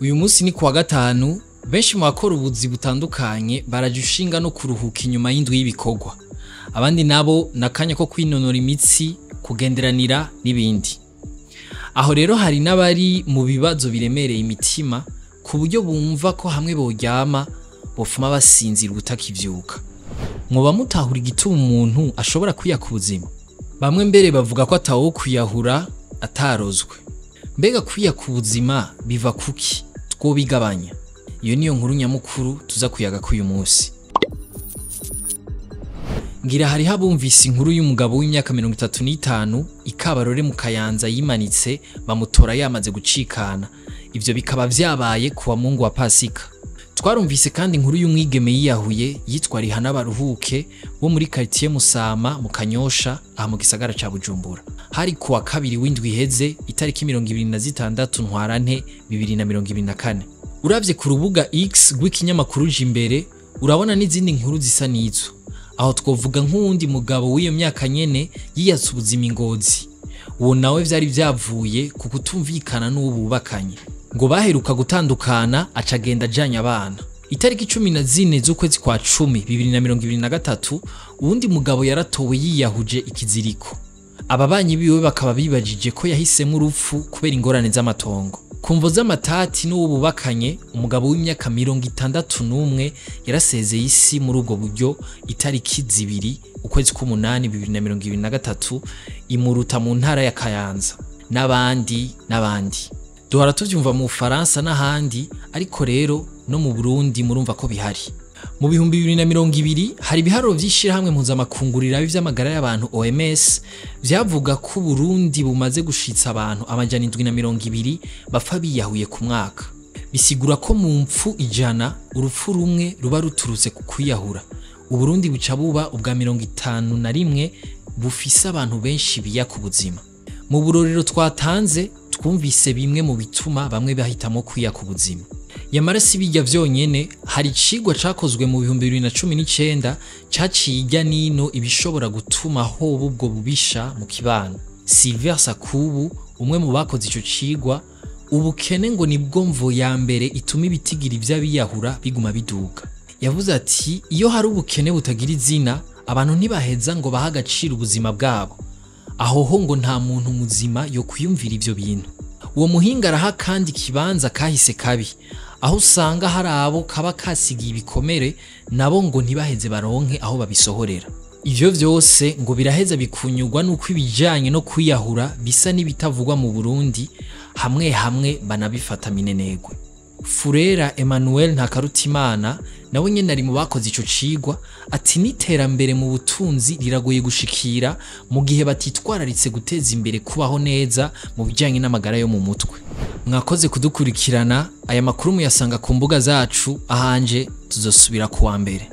Uyu munsi ni kuwa gatanu, benshi mu bakora ubuzi butandukanye baraje ushinga no kuruhuka inyuma y'indwi y'ibikorwa. Abandi nabo nakanya ko kwinonora imitsi, kugenderanira n'ibindi. Aho rero hari n'abari mu bibazo biremereye imitima ku buryo bumva ko hamwe boryama bofuma basinzira ubutakivyuka. Mwoba mutahura igituma umuntu ashobora kwiyaka ubuzima? Bamwe mbere bavuga ko atawo kwiyahura atarozwe. Mbega kwiyaka ubuzima biva kuki? Twobigabanya. Iyo niyo nkuru nyamukuru tuza kuyaga k'uyu munsi. Ngira hariho abumvise inkuru y'umugabo w'imyaka 35 ikabarore mu Kayanza yimanitse bamutora yamaze gucikana. Ivyo bikaba vyabaye kuwa Mungu wa Pasika. Twarumvise kandi inkuru y'umwigeme yiyahuye yitwa Rihana Baruhuke wo muri quartier Musama mu Kanyosha aha mu gisagara ca Bujumbura. Hari kuwa kabiri w'indwi iheze itariki 26 Ntwarante 2024. Uravye ku rubuga X rw'ikinyamakuru Jimbere urabona n'izindi nkuru zisa n'izo. Aho twovuga nk'uwundi mugabo w'iyo myaka nyene yiyatse ubuzima ingozi. Uwo nawe vyari vyavuye ku kutumvikana n'uwo bubakanye. Ngo baheruka gutandukana acagenda ajanye abana. Itariki 14 z'ukwezi kwa 10 2023 uwundi mugabo yaratowe yiyahuje ikiziriko. Ababanyi biwe bakaba bibajije ko yahisemo urupfu kubera ingorane z'amatongo. Kumvo z'amatati n'uwo bubakanye, umugabo w'imyaka 61 yarasezeye isi muri ubwo buryo itariki 2 ukwezi k'umunani 2023 imuruta mu ntara ya Kayanza. N'abandi n'abandi. Duhora tuvyumva mu Faransa n'ahandi, ariko rero no mu Burundi murumva ko bihari. Mu 2020 hari ibiharuro vy'ishirahamwe mpuzamakungu riraba ivy'amagara y'abantu OMS vyavuga ko Burundi bumaze gushitsa abantu 720 bapfa biyahuye ku mwaka. Bisigura ko mu mpfu 100 urupfu rumwe ruba ruturutse ku kwiyahura. Uburundi buca buba ubwa 51 bufise abantu benshi biyaka ubuzima. Mu burorero twatanze twumvise bimwe mu bituma bamwe bahitamo kwiyaka ubuzima. Yamara si bijya vyonyene, hari icigwa cakozwe mu 2019 caciye irya nino ibishobora gutuma hoba ubwo bubisha mu kibano. Silver Sakubu, umwe mu bakoze ico cigwa, ubukene ngo nibwo mvo ya mbere ituma ibitigiri vy'abiyahura biguma biduga. Yavuze ati iyo hari ubukene butagira izina, abantu ntibaheza ngo bahe agaciro ubuzima bwabo. Aho ho ngo nta muntu muzima yo kwiyumvira ivyo bintu. Uwo muhinga araha kandi kibanza kahise kabi, aho usanga hari abo kaba kasigiye ibikomere nabo ngo ntibaheze baronke aho babisohorera. Ivyo vyose ngo biraheza bikunyurwa nuko ibijanye no kwiyahura bisa n'ibitavugwa mu Burundi, hamwe hamwe banabifata minenegwe. Furera Emmanuel Ntakarutimana nawe nyene ari mu bakoze ico cigwa, ati n'iterambere mu butunzi riragoye gushikira mu gihe batitwararitse guteza imbere kubaho neza mu bijanye n'amagara yo mu mutwe. Mwakoze kudukurikirana, aya makuru muyasanga ku mbuga zacu, ahanje tuzosubira kuwa mbere.